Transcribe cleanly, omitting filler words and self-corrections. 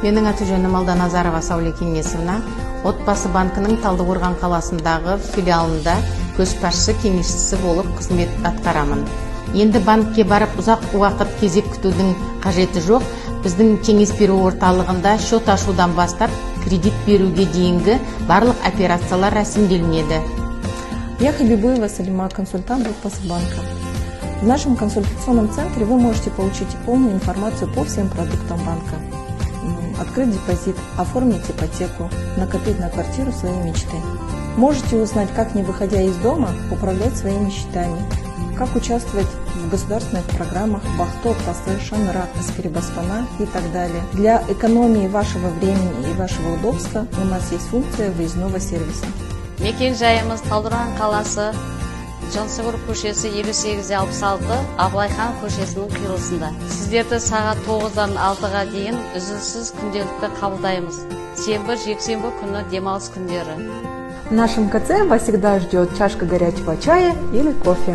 Менің аты жөнім Алданазарова Сәуле Кеңесовна. Отбасы банкінің Талдықорған қаласындағы филиалында көшбасшы кеңесшісі болып қызмет атқарамын. Енді банкке барып, ұзақ уақыт кезек күтудің қажеті жоқ. Біздің кеңес беру орталығында счет ашудан бастап кредит беруге дейінгі барлық операциялар рәсімделінеді. Я Хабибуева Салима, консультант Отбасы банка. В нашем консультационном центре вы можете получить полную информацию по всем продуктам банка. Открыть депозит, оформить ипотеку, накопить на квартиру своей мечты. Можете узнать, как, не выходя из дома, управлять своими счетами, как участвовать в государственных программах «Бақытты отбасы», «Шаңырақ», «Әскери баспана» и так далее. Для экономии вашего времени и вашего удобства у нас есть функция выездного сервиса. Мекен жайымыз: Талдықорған қаласы, Жансүгіров көшесі, 58-66, Абылай хан көшесінің қиылысында. Сіздерді сағат 9-дан 6-ға дейін үзіліссіз, күнделікті қабылдаймыз. Сенбі, жексенбі күні демалыс күндері. В нашем КЦ вас всегда ждет чашка горячего чая или кофе.